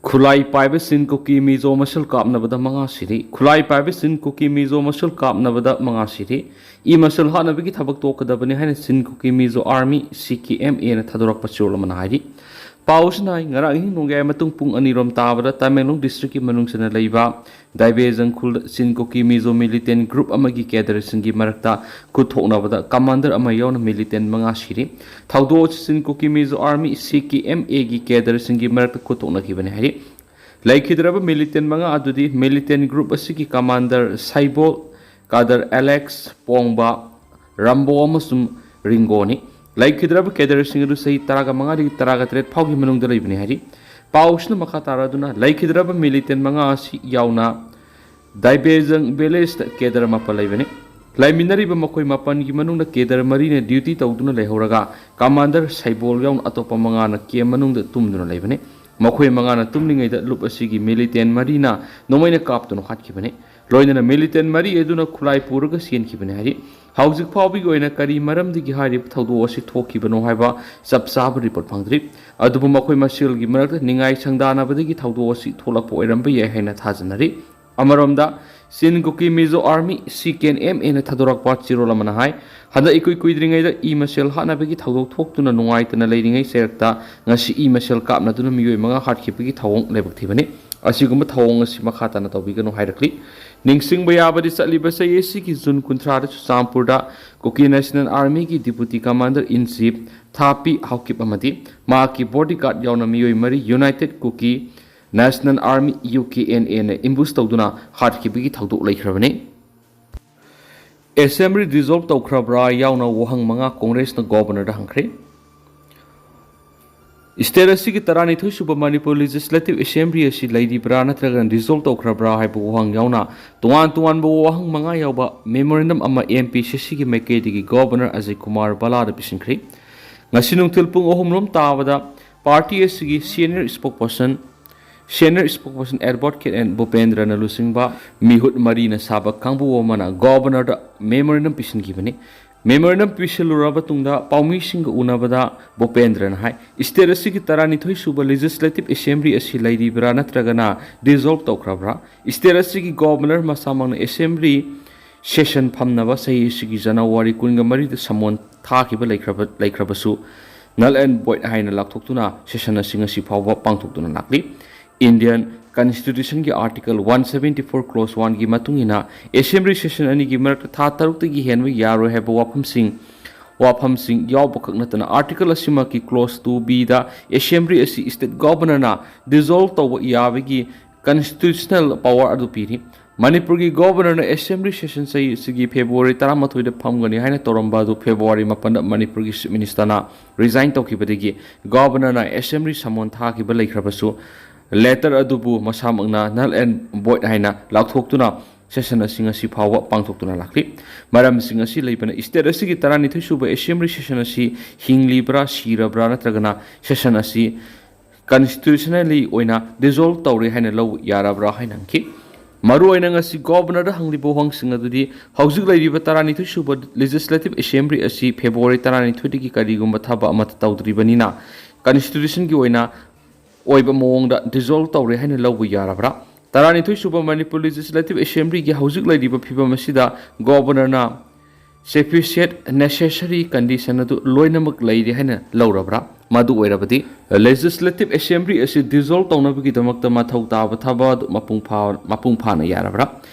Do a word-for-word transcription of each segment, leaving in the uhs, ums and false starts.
ꯈꯨꯠꯂꯥꯏ ꯄꯥꯏꯕ ꯆꯤꯟ ꯀꯨꯀꯤ ꯃꯤꯖꯣ ꯃꯁꯦꯜ ꯀꯥꯞꯅꯕꯗ ꯃꯉꯥ ꯁꯤꯔꯦ꯫ ꯈꯨꯠꯂꯥꯏ ꯄꯥꯏꯕ ꯆꯤꯟ ꯀꯨꯀꯤ ꯃꯤꯖꯣ ꯃꯁꯦꯜ ꯀꯥꯞꯅꯕꯗ ꯃꯉꯥ ꯁꯤꯔꯦ꯫ ꯏ ꯃꯁꯦꯜ ꯍꯥꯠꯅꯕꯒꯤ ꯊꯕꯛ ꯇꯣꯛꯀꯗꯕꯅꯤ ꯍꯥꯏꯅ ꯆꯤꯟ ꯀꯨꯀꯤ ꯃꯤꯖꯣ ꯑꯥꯔꯃꯤ, ꯁꯤ ꯀꯦ ꯑꯦꯝ ꯑꯦꯅ ꯊꯥꯗꯣꯔꯛꯄ ꯆꯦꯔꯣꯜ ꯑꯃꯅ ꯍꯥꯏꯔꯤ꯫ ꯄꯥꯎ ꯑꯁꯤꯅ ꯍꯥꯏ, ꯉꯔꯥꯡ ꯑꯍꯤꯡ ꯅꯣꯡꯌꯥꯏ ꯃꯇꯨꯡ ꯄꯨꯡ ꯑꯅꯤꯔꯣꯝ ꯇꯥꯕꯗ ꯇꯃꯦꯡꯂꯣꯡ ꯗꯤꯁꯇ꯭ꯔꯤꯛꯀꯤ ꯃꯅꯨꯡ ꯆꯟꯅ ꯂꯩꯕ ꯗꯥꯏꯕꯦꯖꯪ ꯈꯨꯜꯗ ꯆꯤꯟ ꯀꯨꯀꯤ ꯃꯤꯖꯣ ꯃꯤꯂꯤꯇꯦꯟ ꯒ꯭ꯔꯨꯞ ꯑꯃꯒꯤ ꯀꯦꯗꯔꯁꯤꯡꯒꯤ ꯃꯔꯛꯇ ꯈꯨꯠ ꯊꯣꯛꯅꯕꯗ ꯀꯃꯥꯟꯗꯔ ꯑꯃ ꯌꯥꯎꯅ ꯃꯤꯂꯤꯇꯦꯟ ꯃꯉꯥ ꯁꯤꯔꯤ꯫ ꯊꯧꯗꯣꯛ ꯑꯁꯤ ꯆꯤꯟ ꯀꯨꯀꯤ ꯃꯤꯖꯣ ꯑꯥꯔꯃꯤ, ꯁꯤ ꯀꯦ ꯑꯦꯝ ꯑꯦꯒꯤ ꯀꯦꯗꯔꯁꯤꯡꯒꯤ ꯃꯔꯛꯇ ꯈꯨꯠ ꯊꯣꯛꯅꯈꯤꯕꯅꯤ ꯍꯥꯏꯔꯤ꯫ ꯂꯩꯈꯤꯗ꯭ꯔꯕ ꯃꯤꯂꯤꯇꯦꯟ ꯃꯉꯥ ꯑꯗꯨꯗꯤ ꯃꯤꯂꯤꯇꯦꯟ ꯒ꯭ꯔꯨꯞ ꯑꯁꯤꯒꯤ ꯀꯃꯥꯟꯗꯔ ꯁꯥꯏꯕꯣꯜ, ꯀꯥꯗꯔ ꯑꯦꯂꯦꯛꯁ, ꯄꯣꯡꯕ, ꯔꯥꯝꯕꯣ ꯑꯃꯁꯨꯡ ꯔꯤꯡꯒꯣꯅꯤ꯫ ꯂꯩꯈꯤꯗ꯭ꯔꯕ ꯀꯦꯗꯔꯁꯤꯡ ꯑꯗꯨ ꯆꯍꯤ ꯇꯔꯥꯃꯉꯥꯗꯒꯤ ꯇꯔꯥꯇꯔꯦꯠ ꯐꯥꯎꯒꯤ ꯃꯅꯨꯡꯗ ꯂꯩꯕꯅꯤ ꯍꯥꯏꯔꯤ꯫ ꯄꯥꯎꯁꯤꯅ ꯃꯈꯥ ꯇꯥꯔꯗꯨꯅ, ꯂꯩꯈꯤꯗ꯭ꯔꯕ ꯃꯤꯂꯤꯇꯦꯟ ꯃꯉꯥ ꯑꯁꯤ ꯌꯥꯎꯅ ꯗꯥꯏꯕꯦꯖꯪ ꯚꯤꯂꯦꯖꯇ ꯀꯦꯗꯔ ꯃꯥꯄꯟ ꯂꯩꯕꯅꯤ꯫ ꯂꯩꯃꯤꯟꯅꯔꯤꯕ ꯃꯈꯣꯏ ꯃꯥꯄꯟꯒꯤ ꯃꯅꯨꯡꯗ ꯀꯦꯗꯔ ꯃꯔꯤꯅ ꯗ꯭ꯌꯨꯇꯤ ꯇꯧꯗꯨꯅ ꯂꯩꯍꯧꯔꯒ, ꯀꯃꯥꯟꯗꯔ ꯁꯩꯕꯣꯜ ꯌꯥꯎꯅ ꯑꯇꯣꯞꯄ ꯃꯉꯥꯅ ꯀꯦꯝ ꯃꯅꯨꯡꯗ ꯇꯨꯝꯗꯨꯅ ꯂꯩꯕꯅꯤ꯫ ꯃꯈꯣꯏ ꯃꯉꯥꯅ ꯇꯨꯝꯂꯤꯉꯩꯗ ꯂꯨꯞ ꯑꯁꯤꯒꯤ ꯃꯤꯂꯤꯇꯦꯟ ꯃꯔꯤꯅ ꯅꯣꯡꯃꯩꯅ ꯀꯥꯞꯇꯨꯅ ꯍꯥꯠꯈꯤꯕꯅꯤ꯫ ꯂꯣꯏꯅꯅ ꯃꯤꯂꯤꯇꯦꯟ ꯃꯔꯤ ꯑꯗꯨꯅ ꯈꯨꯠꯂꯥꯏ ꯄꯨꯔꯒ ꯆꯦꯟꯈꯤꯕꯅꯤ ꯍꯥꯏꯔꯤ꯫ ꯍꯧꯖꯤꯛ ꯐꯥꯎꯕꯒꯤ ꯑꯣꯏꯅ ꯀꯔꯤ ꯃꯔꯝꯗꯒꯤ ꯍꯥꯏꯔꯤꯕ ꯊꯧꯗꯣꯛ ꯑꯁꯤ ꯊꯣꯛꯈꯤꯕꯅꯣ ꯍꯥꯏꯕ ꯆꯞ ꯆꯥꯕ ꯔꯤꯄꯣꯔꯠ ꯐꯪꯗ꯭ꯔꯤ꯫ ꯑꯗꯨꯕꯨ ꯃꯈꯣꯏ ꯃꯁꯦꯜꯒꯤ ꯃꯔꯛꯇ ꯅꯤꯡꯉꯥꯏ ꯁꯪꯗꯥꯅꯕꯗꯒꯤ ꯊꯧꯗꯣꯛ ꯑꯁꯤ ꯊꯣꯛꯂꯛꯄ ꯑꯣꯏꯔꯝꯕ ꯌꯥꯏ ꯍꯥꯏꯅ ꯊꯥꯖꯅꯔꯤ꯫ ꯑꯃꯔꯣꯝꯗ, ꯆꯤꯟ ꯀꯨꯀꯤ ꯃꯤꯖꯣ ꯑꯥꯔꯃꯤ, ꯁꯤ ꯀꯦ ꯑꯦꯝ ꯑꯦꯅ ꯊꯥꯗꯣꯔꯛꯄ ꯆꯦꯔꯣꯜ ꯑꯃꯅ ꯍꯥꯏ, ꯍꯟꯗꯛ ꯏꯀꯨꯏ ꯀꯨꯏꯗ꯭ꯔꯤꯉꯩꯗ ꯏ ꯃꯁꯦꯜ ꯍꯥꯠꯅꯕꯒꯤ ꯊꯧꯗꯣꯛ ꯊꯣꯛꯇꯨꯅ ꯅꯨꯡꯉꯥꯏꯇꯅ ꯂꯩꯔꯤꯉꯩ ꯆꯩꯔꯛꯇ ꯉꯁꯤ ꯏ ꯃꯁꯦꯜ ꯀꯥꯞꯅꯗꯨꯅ ꯃꯤꯑꯣꯏ ꯃꯉꯥ ꯍꯥꯠꯈꯤꯕꯒꯤ ꯊꯧꯑꯣꯡ ꯂꯥꯏꯕꯛ ꯊꯤꯕꯅꯤ꯫ ꯑꯁꯤꯒꯨꯝꯕ ꯊꯧꯑꯣꯡ ꯑꯁꯤ ꯃꯈꯥ ꯇꯥꯅ ꯇꯧꯕꯤꯒꯅꯨ ꯍꯥꯏꯔꯛꯂꯤ꯫ ꯅꯤꯡꯁꯤꯡꯕ ꯌꯥꯕꯗꯤ, ꯆꯠꯂꯤꯕ ꯆꯍꯤ ꯑꯁꯤꯒꯤ ꯖꯨꯟ ꯀꯨꯟꯊ꯭ꯔꯥꯗ ꯆꯨꯔꯆꯥꯟꯄꯨꯔꯗ ꯀꯨꯀꯤ ꯅꯦꯁꯅꯦꯜ ꯑꯥꯔꯃꯤꯒꯤ deputy commander in chief Thapi Haokip ꯑꯃꯗꯤ ꯃꯍꯥꯛꯀꯤ ꯕꯣꯗꯤꯒꯥꯔꯗ ꯌꯥꯎꯅ ꯃꯤꯑꯣꯏ ꯃꯔꯤ united Kuki national army, U K N ꯑꯦꯅ ꯑꯦꯝꯕꯨꯁ ꯇꯧꯗꯨꯅ ꯍꯥꯠꯈꯤꯕꯒꯤ ꯊꯧꯗꯣꯛ ꯂꯩꯈ꯭ꯔꯕꯅꯤ꯫ ꯑꯦꯁꯦꯝꯕ꯭ꯂꯤ ꯗꯤꯖꯣꯜꯕ ꯇꯧꯈ꯭ꯔꯕ꯭ꯔꯥ ꯌꯥꯎꯅ ꯋꯥꯍꯪ ꯃꯉꯥ ꯀꯣꯡꯒ꯭ꯔꯦꯁꯅ ꯒꯣꯕꯔꯅꯔꯗ ꯍꯪꯈ꯭ꯔꯦ꯫ ꯁ꯭ꯇꯦꯠ ꯑꯁꯤꯒꯤ ꯇꯔꯥꯅꯤꯊꯣꯏ ꯁꯨꯕ ꯃꯅꯤꯄꯨꯔ ꯂꯦꯖꯤꯁꯂꯦꯇꯤꯚ ꯑꯦꯁꯦꯝꯕ꯭ꯂꯤ ꯑꯁꯤ ꯂꯩꯔꯤꯕ꯭ꯔꯥ ꯅꯠꯇ꯭ꯔꯒꯅ ꯗꯤꯖꯣꯜꯕ ꯇꯧꯈ꯭ꯔꯕ꯭ꯔꯥ ꯍꯥꯏꯕ ꯋꯥꯍꯪ ꯌꯥꯎꯅ ꯇꯣꯉꯥꯟ ꯇꯣꯉꯥꯟꯕ ꯋꯥꯍꯪ ꯃꯉꯥ ꯌꯥꯎꯕ ꯃꯦꯃꯣꯔꯦꯟꯗꯝ ꯑꯃ ꯑꯦꯝ ꯄꯤ ꯁꯤ ꯁꯤꯒꯤ ꯃꯥꯏꯀꯩꯗꯒꯤ ꯒꯣꯕꯔꯅꯔ ꯑꯖꯌ ꯀꯨꯃꯥꯔ ꯚꯜꯂꯥꯗ ꯄꯤꯁꯤꯟꯈ꯭ꯔꯦ꯫ ꯉꯁꯤ ꯅꯨꯡꯊꯤꯜ ꯄꯨꯡ ꯑꯍꯨꯝ ꯔꯣꯝ ꯇꯥꯕꯗ ꯄꯥꯔꯇꯤ ꯑꯁꯤꯒꯤ ꯁꯤꯅꯤꯌꯔ ꯁ꯭ꯄꯣꯛꯄꯔꯁꯟ, ꯁꯤꯅꯤꯌꯔ ꯁ꯭ꯄꯣꯛꯄꯔꯁꯟ ꯑꯦꯗꯚꯣꯀꯦꯠ ꯑꯦꯟ ꯚꯨꯄꯦꯟꯗ꯭ꯔꯅ ꯂꯨꯆꯤꯡꯕ ꯃꯤꯍꯨꯠ ꯃꯔꯤꯅ ꯁꯥꯕ ꯀꯥꯡꯕꯨ ꯑꯃꯅ ꯒꯣꯕꯔꯅꯔꯗ ꯃꯦꯃꯣꯔꯦꯟꯗꯝ ꯄꯤꯁꯤꯟꯈꯤꯕꯅꯤ꯫ Memorandum ꯄꯤꯁꯤꯜꯂꯨꯔꯕ ꯇꯨꯡꯗ ꯄꯥꯎꯃꯤꯁꯤꯡꯒ ꯎꯅꯕꯗ ꯚꯨꯄꯦꯟꯗ꯭ꯔꯅ ꯍꯥꯏ, state ꯑꯁꯤꯒꯤ ꯇꯔꯥꯅꯤꯊꯣꯏ ꯁꯨꯕ Legislative Assembly ꯑꯁꯤ ꯂꯩꯔꯤꯕ꯭ꯔꯥ ꯅꯠꯇ꯭ꯔꯒꯅ dissolve ꯇꯧꯈ꯭ꯔꯕ꯭ꯔꯥ? State ꯑꯁꯤꯒꯤ Governor ꯃꯁꯥꯃꯛꯅ Assembly session ꯐꯝꯅꯕ ꯆꯍꯤ ꯑꯁꯤꯒꯤ January ꯀꯨꯟꯒ ꯃꯔꯤꯗ summon ꯊꯥꯈꯤꯕ ꯂꯩꯈ꯭ꯔꯕ, ꯂꯩꯈ꯭ꯔꯕꯁꯨ null and void ꯍꯥꯏꯅ ꯂꯥꯎꯊꯣꯛꯇꯨꯅ session ꯑꯁꯤ ꯉꯁꯤ ꯐꯥꯎꯕ ꯄꯥꯡꯊꯣꯛꯇꯨꯅ ꯂꯥꯛꯂꯤ꯫ Indian Constitution ꯒꯤ Article one seventy four Clause one ꯒꯤ ꯃꯇꯨꯡ ꯏꯟꯅ Assembly session ꯑꯅꯤꯒꯤ ꯃꯔꯛꯇ ꯊꯥ ꯇꯔꯨꯛꯇꯒꯤ ꯍꯦꯟꯕ ꯌꯥꯔꯣꯏ ꯍꯥꯏꯕ ꯋꯥꯐꯝꯁꯤꯡ, ꯋꯥꯐꯝꯁꯤꯡ ꯌꯥꯎꯕꯈꯛ ꯅꯠꯇꯅ Article ꯑꯁꯤꯃꯛꯀꯤ Clause two B ꯗ Assembly ꯑꯁꯤ State Governor ꯅ dissolve ꯇꯧꯕ ꯌꯥꯕꯒꯤ constitutional power ꯑꯗꯨ ꯄꯤꯔꯤ꯫ ꯃꯅꯤꯄꯨꯔꯒꯤ Governor ꯅ Assembly session ꯆꯍꯤ ꯑꯁꯤꯒꯤ February ꯇꯔꯥꯃꯥꯊꯣꯏꯗ ꯐꯝꯒꯅꯤ ꯍꯥꯏꯅ ꯇꯧꯔꯝꯕ ꯑꯗꯨ February ꯃꯥꯄꯟꯗ ꯃꯅꯤꯄꯨꯔꯒꯤ Chief Minister ꯅ resign ꯇꯧꯈꯤꯕꯗꯒꯤ Governor ꯅ Assembly summon ꯊꯥꯈꯤꯕ ꯂꯩꯈ꯭ꯔꯕꯁꯨ, letter ꯑꯗꯨꯕꯨ ꯃꯁꯥꯃꯛꯅ null and void ꯍꯥꯏꯅ ꯂꯥꯎꯊꯣꯛꯇꯨꯅ session ꯑꯁꯤ ꯉꯁꯤ ꯐꯥꯎꯕ ꯄꯥꯡꯊꯣꯛꯇꯨꯅ ꯂꯥꯛꯂꯤ꯫ ꯃꯔꯝꯁꯤꯡ ꯑꯁꯤ ꯂꯩꯕꯅ state ꯑꯁꯤꯒꯤ ꯇꯔꯥꯅꯤꯊꯣꯏ ꯁꯨꯕ Assembly session ꯑꯁꯤ ꯍꯤꯡꯂꯤꯕ꯭ꯔꯥ, ꯁꯤꯔꯕ꯭ꯔꯥ, ꯅꯠꯇ꯭ꯔꯒꯅ session ꯑꯁꯤ constitutionally ꯑꯣꯏꯅ dissolve ꯇꯧꯔꯦ ꯍꯥꯏꯅ ꯂꯧꯕ ꯌꯥꯔꯕ꯭ꯔꯥ ꯍꯥꯏꯅ ꯍꯪꯈꯤ꯫ ꯃꯔꯨꯑꯣꯏꯅ ꯉꯁꯤ Governor ꯗ ꯍꯪꯂꯤꯕ ꯋꯥꯍꯪꯁꯤꯡ ꯑꯗꯨꯗꯤ, ꯍꯧꯖꯤꯛ ꯂꯩꯔꯤꯕ ꯇꯔꯥꯅꯤꯊꯣꯏ ꯁꯨꯕ Legislative Assembly ꯑꯁꯤ February ꯇꯔꯥꯅꯤꯊꯣꯏꯗꯒꯤ ꯀꯔꯤꯒꯨꯝꯕ ꯊꯕꯛ ꯑꯃꯠꯇ ꯇꯧꯗ꯭ꯔꯤꯕꯅꯤꯅ, constitution ꯒꯤ ꯑꯣꯏꯅ ꯑꯣꯏꯕ ꯃꯑꯣꯡꯗ dissolve ꯇꯧꯔꯦ ꯍꯥꯏꯅ ꯂꯧꯕ ꯌꯥꯔꯕ꯭ꯔꯥ? ꯇꯔꯥꯅꯤꯊꯣꯏ ꯁꯨꯕ Manipur Legislative Assembly ꯒꯤ ꯍꯧꯖꯤꯛ ꯂꯩꯔꯤꯕ ꯐꯤꯕꯝ ꯑꯁꯤꯗ Governor ꯅ sufficient necessary condition ꯑꯗꯨ ꯂꯣꯏꯅꯃꯛ ꯂꯩꯔꯦ ꯍꯥꯏꯅ ꯂꯧꯔꯕ꯭ꯔꯥ? ꯃꯗꯨ ꯑꯣꯏꯔꯕꯗꯤ, Legislative Assembly ꯑꯁꯤ dissolve ꯇꯧꯅꯕꯒꯤꯗꯃꯛꯇ ꯃꯊꯧ ꯇꯥꯕ ꯊꯕꯛ ꯑꯗꯨ ꯃꯄꯨꯡ ꯐꯥ-, ꯃꯄꯨꯡ ꯐꯥꯅ ꯌꯥꯔꯕ꯭ꯔꯥ?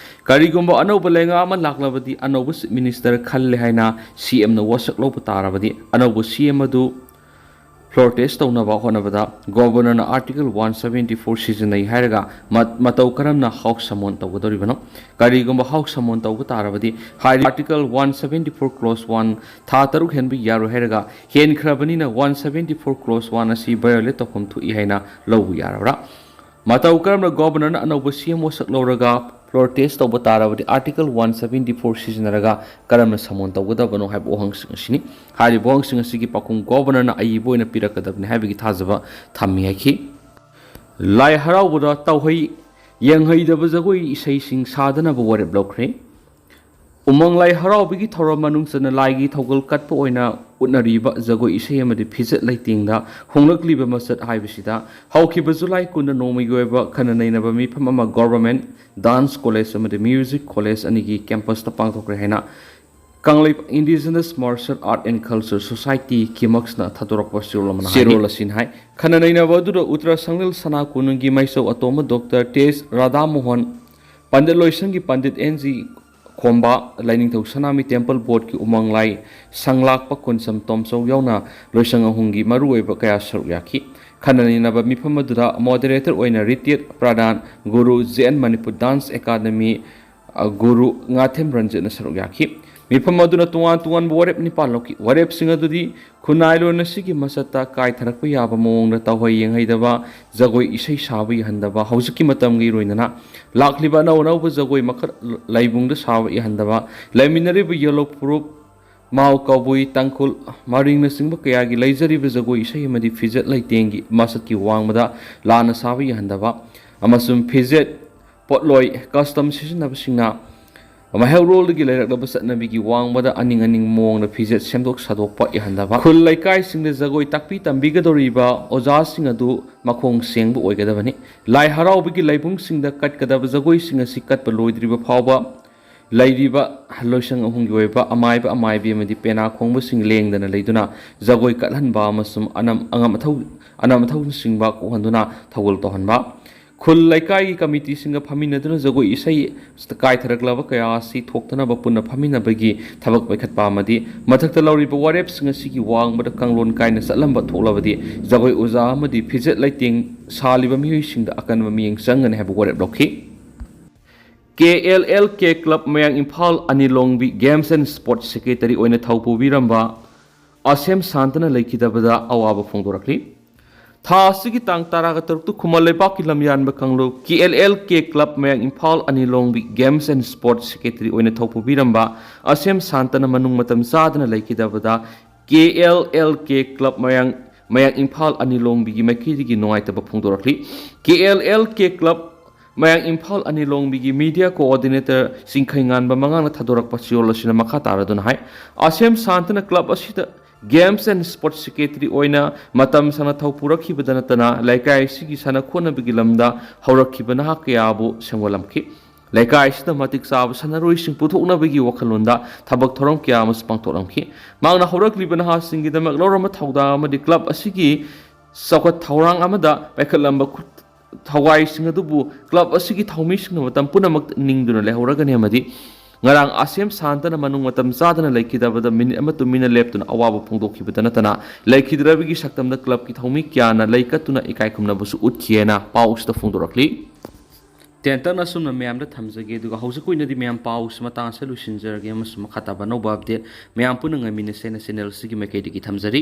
ꯀꯔꯤꯒꯨꯝꯕ ꯑꯅꯧꯕ ꯂꯩꯉꯥꯛ ꯑꯃ ꯂꯥꯛꯂꯕꯗꯤ, ꯑꯅꯧꯕ Chief Minister ꯈꯜꯂꯦ ꯍꯥꯏꯅ C M ꯅ ꯋꯥꯁꯛ ꯂꯧꯕ ꯇꯥꯔꯕꯗꯤ, ꯑꯅꯧꯕ C M ꯑꯗꯨ floor test ꯇꯧꯅꯕ ꯍꯣꯠꯅꯕꯗ Governor ꯅ Article one seventy four ꯁꯤꯖꯤꯟꯅꯩ ꯍꯥꯏꯔꯒ ꯃ-, ꯃꯇꯧ ꯀꯔꯝꯅ House summon ꯇꯧꯒꯗꯧꯔꯤꯕꯅꯣ? ꯀꯔꯤꯒꯨꯝꯕ House summon ꯇꯧꯕ ꯇꯥꯔꯕꯗꯤ, ꯍꯥꯏꯔꯤꯕ Article one seventy four Clause one ꯊꯥ ꯇꯔꯨꯛ ꯍꯦꯟꯕ ꯌꯥꯔꯣꯏ ꯍꯥꯏꯔꯒ, ꯍꯦꯟꯈ꯭ꯔꯕꯅꯤꯅ one seventy four Clause one ꯑꯁꯤ violate ꯇꯧꯐꯝ ꯊꯣꯛꯏ ꯍꯥꯏꯅ ꯂꯧꯕ ꯌꯥꯔꯕ꯭ꯔꯥ? ꯃꯇꯧ ꯀꯔꯝꯅ Governor ꯅ ꯑꯅꯧꯕ C M ꯋꯥꯁꯛ ꯂꯧꯔꯒ floor test ꯇꯧꯕ ꯇꯥꯔꯕꯗꯤ, Article one seventy four ꯁꯤꯖꯤꯟꯅꯔꯒ ꯀꯔꯝꯅ summon ꯇꯧꯒꯗꯕꯅꯣ ꯍꯥꯏꯕ ꯋꯥꯍꯪꯁꯤꯡ ꯑꯁꯤꯅꯤ꯫ ꯍꯥꯏꯔꯤꯕ ꯋꯥꯍꯪꯁꯤꯡ ꯑꯁꯤꯒꯤ ꯄꯥꯎꯈꯨꯝ Governor ꯅ ꯑꯏꯕ ꯑꯣꯏꯅ ꯄꯤꯔꯛꯀꯗꯕꯅꯤ ꯍꯥꯏꯕꯒꯤ ꯊꯥꯖꯕ ꯊꯝꯃꯤ ꯍꯥꯏꯈꯤ꯫ ꯂꯥꯏ ꯍꯔꯥꯎꯕꯗ ꯇꯧꯍꯩ ꯌꯦꯡꯍꯩꯗꯕ ꯖꯒꯣꯏ ꯏꯁꯩꯁꯤꯡ ꯁꯥꯗꯅꯕ ꯋꯥꯔꯦꯞ ꯂꯧꯈ꯭ꯔꯦ꯫ ꯎꯃꯪ ꯂꯥꯏ ꯍꯔꯥꯎꯕꯒꯤ ꯊꯧꯔꯝ ꯃꯅꯨꯡ ꯆꯟꯅ ꯂꯥꯏꯒꯤ ꯊꯧꯒꯜ ꯀꯠꯄ ꯑꯣꯏꯅ ꯎꯠꯅꯔꯤꯕ ꯖꯒꯣꯏ ꯏꯁꯩ ꯑꯃꯗꯤ ꯐꯤꯖꯦꯠ ꯂꯩꯇꯦꯡꯗ ꯍꯣꯡꯂꯛꯂꯤꯕ ꯃꯆꯠ ꯍꯥꯏꯕꯁꯤꯗ, ꯍꯧꯈꯤꯕ ꯖꯨꯂꯥꯏ ꯀꯨꯟꯗ ꯅꯣꯡꯃꯒꯤ ꯑꯣꯏꯕ ꯈꯟꯅ ꯅꯩꯅꯕ ꯃꯤꯐꯝ ꯑꯃ Government Dance College ꯑꯃꯗꯤ Music College ꯑꯅꯤꯒꯤ campusꯇ ꯄꯥꯡꯊꯣꯛꯈ꯭ꯔꯦ ꯍꯥꯏꯅ ꯀꯪꯂꯩ Indigenous Martial Art and Culture Society, ꯀꯤꯃꯛꯁꯅ ꯊꯥꯗꯣꯔꯛꯄ ꯆꯦꯔꯣꯜ ꯑꯃꯅ ꯍꯥꯏꯔꯤ꯫ ꯆꯦꯔꯣꯜ ꯑꯁꯤꯅ ꯍꯥꯏ, ꯈꯟꯅ ꯅꯩꯅꯕ ꯑꯗꯨꯗ ꯎꯇꯔ ꯁꯪꯂꯤꯜ ꯁꯅꯥ ꯀꯣꯅꯨꯡꯒꯤ ꯃꯥꯏꯆꯧ ꯑꯇꯣꯝꯕ ꯗꯣꯛꯇꯔ ꯇꯦꯖ ꯔꯥꯙꯥ ꯃꯣꯍꯟ, ꯄꯟꯗꯤꯠ ꯂꯣꯏꯁꯪꯒꯤ ꯄꯟꯗꯤꯠ ꯑꯦꯟ ꯖꯤ ꯈꯣꯝꯕ, ꯂꯥꯏꯅꯤꯡꯊꯧ ꯁꯅꯥꯃꯍꯤ Temple Boardꯀꯤ ꯎꯃꯪ ꯂꯥꯏ ꯁꯪꯂꯥꯛꯄ ꯈꯨꯟꯁꯝ ꯇꯣꯝꯆꯧ ꯌꯥꯎꯅ ꯂꯣꯏꯁꯪ ꯑꯍꯨꯝꯒꯤ ꯃꯔꯨꯑꯣꯏꯕ ꯀꯌꯥ ꯁꯔꯨꯛ ꯌꯥꯈꯤ꯫ ꯈꯟꯅ ꯅꯩꯅꯕ ꯃꯤꯐꯝ ꯑꯗꯨꯗ moderator ꯑꯣꯏꯅ ꯔꯤꯇꯤꯌꯔ ꯄ꯭ꯔꯙꯥꯟ Guru J N Manipur Dance Academy, ꯑ, ꯒꯨꯔꯨ ꯉꯥꯊꯦꯝ ꯔꯟꯖꯤꯠꯅ ꯁꯔꯨꯛ ꯌꯥꯈꯤ꯫ ꯃꯤꯐꯝ ꯑꯗꯨꯅ ꯇꯣꯉꯥꯟ ꯇꯣꯉꯥꯟꯕ ꯋꯥꯔꯦꯞ ꯅꯤꯄꯥꯟ ꯂꯧꯈꯤ꯫ ꯋꯥꯔꯦꯞꯁꯤꯡ ꯑꯗꯨꯗꯤ ꯈꯨꯟꯅꯥꯏꯂꯣꯟ ꯑꯁꯤꯒꯤ ꯃꯁꯛꯇ ꯀꯥꯏꯊꯔꯛꯄ ꯌꯥꯕ ꯃꯑꯣꯡꯗ ꯇꯧꯍꯩ ꯌꯦꯡꯍꯩꯗꯕ, ꯖꯒꯣꯏ ꯏꯁꯩ ꯁꯥꯕ ꯌꯥꯍꯟꯗꯕ, ꯍꯧꯖꯤꯛꯀꯤ ꯃꯇꯝꯒꯤ ꯏꯔꯣꯏꯅꯅ ꯂꯥꯛꯂꯤꯕ ꯑꯅꯧ ꯑꯅꯧꯕ ꯖꯒꯣꯏ ꯃꯈꯜ ꯂꯩꯕꯨꯡꯗ ꯁꯥꯕ ꯌꯥꯍꯟꯗꯕ, ꯂꯩꯃꯤꯟꯅꯔꯤꯕ ꯌꯦꯜꯂꯧ ꯐꯨꯔꯨꯞ, ꯃꯥꯎ ꯀꯕꯨꯏ, ꯇꯥꯡꯈꯨꯜ, ꯃꯔꯤꯡꯅꯆꯤꯡꯕ ꯀꯌꯥꯒꯤ ꯂꯩꯖꯔꯤꯕ ꯖꯒꯣꯏ ꯏꯁꯩ ꯑꯃꯗꯤ ꯐꯤꯖꯦꯠ ꯂꯩꯇꯦꯡꯒꯤ ꯃꯁꯛꯀꯤ ꯋꯥꯡꯃꯗ ꯂꯥꯟꯅ ꯁꯥꯕ ꯌꯥꯍꯟꯗꯕ ꯑꯃꯁꯨꯡ ꯐꯤꯖꯦꯠ ꯄꯣꯠꯂꯣꯏ, custom ꯁꯤꯖꯤꯟꯅꯕꯁꯤꯡꯅ ꯃꯩꯍꯧꯔꯣꯜꯗꯒꯤ ꯂꯩꯔꯛꯂꯕ ꯆꯠꯅꯕꯤꯒꯤ ꯋꯥꯡꯃꯗ ꯑꯅꯤꯡ ꯑꯅꯤꯡ ꯃꯑꯣꯡꯗ ꯐꯤꯖꯦꯠ ꯁꯦꯝꯗꯣꯛ ꯁꯥꯗꯣꯛꯄ ꯌꯥꯍꯟꯗꯕ, ꯈꯨꯜ ꯂꯩꯀꯥꯏꯁꯤꯡꯗ ꯖꯒꯣꯏ ꯇꯥꯛꯄꯤ ꯇꯝꯕꯤꯒꯗꯧꯔꯤꯕ ꯑꯣꯖꯥꯁꯤꯡ ꯑꯗꯨ ꯃꯈꯣꯡ ꯁꯦꯡꯕ ꯑꯣꯏꯒꯗꯕꯅꯤ꯫ ꯂꯥꯏ ꯍꯔꯥꯎꯕꯒꯤ ꯂꯩꯕꯨꯡꯁꯤꯡꯗ ꯀꯠꯀꯗꯕ ꯖꯒꯣꯏꯁꯤꯡ ꯑꯁꯤ ꯀꯠꯄ ꯂꯣꯏꯗ꯭ꯔꯤꯕ ꯐꯥꯎꯕ ꯂꯩꯔꯤꯕ ꯂꯣꯏꯁꯪ ꯑꯍꯨꯝꯒꯤ ꯑꯣꯏꯕ ꯑꯃꯥꯏꯕ ꯑꯃꯥꯏꯕꯤ ꯑꯃꯗꯤ ꯄꯦꯅꯥ ꯈꯣꯡꯕꯁꯤꯡ ꯂꯦꯡꯗꯅ ꯂꯩꯗꯨꯅ ꯖꯒꯣꯏ ꯀꯠꯍꯟꯕ ꯑꯃꯁꯨꯡ ꯑꯅꯝ-, ꯑꯉꯝ ꯑꯊꯧ-, ꯑꯅꯝ ꯑꯊꯧꯅꯆꯤꯡꯕ ꯀꯣꯛꯍꯟꯗꯨꯅ ꯊꯧꯒꯜ ꯇꯧꯍꯟꯕ꯫ ꯈꯨꯜ ꯂꯩꯀꯥꯏꯒꯤ ꯀꯃꯤꯇꯤꯁꯤꯡꯒ ꯐꯝꯃꯤꯟꯅꯗꯨꯅ ꯖꯒꯣꯏ ꯏꯁꯩ ꯀꯥꯏꯊꯔꯛꯂꯕ ꯀꯌꯥ ꯑꯁꯤ ꯊꯣꯛꯇꯅꯕ ꯄꯨꯟꯅ ꯐꯝꯃꯤꯟꯅꯕꯒꯤ ꯊꯕꯛ ꯄꯥꯏꯈꯠꯄ ꯑꯃꯗꯤ ꯃꯊꯛꯇ ꯂꯧꯔꯤꯕ ꯋꯥꯔꯦꯞꯁꯤꯡ ꯑꯁꯤꯒꯤ ꯋꯥꯡꯃꯗ ꯀꯥꯡꯂꯣꯟ ꯀꯥꯏꯅ ꯆꯠꯂꯝꯕ ꯊꯣꯛꯂꯕꯗꯤ ꯖꯒꯣꯏ ꯑꯣꯖꯥ ꯑꯃꯗꯤ ꯐꯤꯖꯦꯠ ꯂꯩꯇꯦꯡ ꯁꯥꯜꯂꯤꯕ ꯃꯤꯑꯣꯏꯁꯤꯡꯗ ꯑꯀꯟꯕ ꯃꯤꯠꯌꯦꯡ ꯆꯪꯒꯅꯤ ꯍꯥꯏꯕ ꯋꯥꯔꯦꯞ ꯂꯧꯈꯤ꯫ ꯀꯦ ꯑꯦꯜ ꯑꯦꯜ ꯀꯦ ꯀ꯭ꯂꯕ ꯃꯌꯥꯡ Imphal ꯑꯅꯤꯂꯣꯡꯕꯤ Games and Sports Secretary ꯑꯣꯏꯅ ꯊꯧ ꯄꯨꯕꯤꯔꯝꯕ ꯑꯁꯦꯝ ꯁꯥꯟꯇꯅ ꯂꯩꯈꯤꯗꯕꯗ ꯑꯋꯥꯕ ꯐꯣꯡꯗꯣꯔꯛꯂꯤ꯫ ꯊꯥ ꯑꯁꯤꯒꯤ ꯇꯥꯡ ꯇꯔꯥꯒ ꯇꯔꯨꯛꯇ ꯈꯨꯃꯟ ꯂꯩꯕꯥꯛꯀꯤ ꯂꯝꯌꯥꯟꯕ ꯀꯥꯡꯂꯨꯞ ꯀꯦ ꯑꯦꯜ ꯑꯦꯜ ꯀꯦ ꯀ꯭ꯂꯕ ꯃꯌꯥꯡ Imphal ꯑꯅꯤꯂꯣꯡꯕꯤ Games and Sports Secretary ꯑꯣꯏꯅ ꯊꯧ ꯄꯨꯕꯤꯔꯝꯕ ꯑꯁꯦꯝ ꯁꯥꯟꯇꯅ ꯃꯅꯨꯡ ꯃꯇꯝ ꯆꯥꯗꯅ ꯂꯩꯈꯤꯗꯕꯗ ꯀꯦ ꯑꯦꯜ ꯑꯦꯜ ꯀꯦ ꯀ꯭ꯂꯕ ꯃꯌꯥꯡ, ꯃꯌꯥꯡ ꯏꯝꯐꯥꯜ ꯑꯅꯤꯂꯣꯡꯕꯤꯒꯤ ꯃꯥꯏꯀꯩꯗꯒꯤ ꯅꯨꯡꯉꯥꯏꯇꯕ ꯐꯣꯡꯗꯣꯔꯛꯂꯤ꯫ ꯀꯦ ꯑꯦꯜ ꯑꯦꯜ ꯀꯦ ꯀ꯭ꯂꯕ ꯃꯌꯥꯡ ꯏꯝꯐꯥꯜ ꯑꯅꯤꯂꯣꯡꯕꯤꯒꯤ media coordinator ꯆꯤꯡꯈꯩꯉꯥꯟꯕ ꯃꯉꯥꯡꯅ ꯊꯥꯗꯣꯔꯛꯄ ꯆꯦꯔꯣꯜ ꯑꯁꯤꯅ ꯃꯈꯥ ꯇꯥꯔꯗꯨꯅ ꯍꯥꯏ, ꯑꯁꯦꯝ ꯁꯥꯟꯇꯅ club ꯑꯁꯤꯗ Games and Sports Secretary ꯑꯣꯏꯅ ꯃꯇꯝ ꯁꯥꯡꯅ ꯊꯧ ꯄꯨꯔꯛꯈꯤꯕꯗ ꯅꯠꯇꯅ ꯂꯩꯀꯥꯏ ꯑꯁꯤꯒꯤ ꯁꯥꯟꯅ ꯈꯣꯠꯅꯕꯒꯤ ꯂꯝꯗ ꯍꯧꯔꯛꯈꯤꯕ ꯅꯍꯥ ꯀꯌꯥꯕꯨ ꯁꯦꯝꯒꯠꯂꯝꯈꯤ꯫ ꯂꯩꯀꯥꯏ ꯑꯁꯤꯗ ꯃꯇꯤꯛ ꯆꯥꯕ ꯁꯥꯟꯅꯔꯣꯏꯁꯤꯡ ꯄꯨꯊꯣꯛꯅꯕꯒꯤ ꯋꯥꯈꯜꯂꯣꯟꯗ ꯊꯕꯛ ꯊꯧꯔꯝ ꯀꯌꯥ ꯑꯃꯁꯨ ꯄꯥꯡꯊꯣꯛꯂꯝꯈꯤ꯫ ꯃꯍꯥꯛꯅ ꯍꯧꯔꯛꯂꯤꯕ ꯅꯍꯥꯁꯤꯡꯒꯤꯗꯃꯛ ꯂꯧꯔꯝꯕ ꯊꯧꯗꯥꯡ ꯑꯃꯗꯤ club ꯑꯁꯤꯒꯤ ꯆꯥꯎꯈꯠ ꯊꯧꯔꯥꯡ ꯑꯃꯗ ꯄꯥꯏꯈꯠꯂꯝꯕ ꯈꯨꯠ ꯊꯋꯥꯏꯁꯤꯡ ꯑꯗꯨꯕꯨ club ꯑꯁꯤꯒꯤ ꯊꯧꯃꯤꯁꯤꯡꯅ ꯃꯇꯝ ꯄꯨꯝꯅꯃꯛꯇ ꯅꯤꯡꯗꯨꯅ ꯂꯩꯍꯧꯔꯒꯅꯤ ꯑꯃꯗꯤ ꯉꯔꯥꯡ ꯑꯁꯦꯝ ꯁꯥꯟꯇꯅ ꯃꯅꯨꯡ ꯃꯇꯝ ꯆꯥꯗꯅ ꯂꯩꯈꯤꯗꯕꯗ minute ꯑꯃ ꯇꯨꯃꯤꯟꯅ ꯂꯦꯞꯇꯨꯅ ꯑꯋꯥꯕ ꯐꯣꯡꯗꯣꯛꯈꯤꯕꯗ ꯅꯠꯇꯅ ꯂꯩꯈꯤꯗ꯭ꯔꯕꯒꯤ ꯁꯛꯇꯝꯗ clubꯀꯤ ꯊꯧꯃꯤ ꯀꯌꯥꯅ ꯂꯩꯀꯠꯇꯨꯅ ꯏꯀꯥꯏ ꯈꯨꯝꯅꯕꯁꯨ ꯎꯠꯈꯤꯑꯅ ꯄꯥꯎꯁꯤꯗ ꯐꯣꯡꯗꯣꯔꯛꯂꯤ꯫ ꯇꯦꯟꯇꯛꯅ ꯑꯁꯨꯝꯅ ꯃꯌꯥꯝꯗ ꯊꯝꯖꯒꯦ, ꯑꯗꯨꯒ ꯍꯧꯖꯤꯛꯀꯤ ꯑꯣꯏꯅꯗꯤ ꯃꯌꯥꯝ ꯄꯥꯎꯁꯤ ꯃꯇꯥꯡ ꯑꯁꯤꯗ ꯂꯣꯏꯁꯤꯟꯖꯔꯒꯦ ꯑꯃꯁꯨꯡ ꯃꯈꯥ ꯇꯥꯕ ꯑꯅꯧꯕ update ꯃꯌꯥꯝ ꯄꯨꯟꯅ ꯉꯥꯏꯃꯤꯟꯅꯁꯦꯅ channel ꯑꯁꯤꯒꯤ ꯃꯥꯏꯀꯩꯗꯒꯤ ꯊꯝꯖꯔꯤ꯫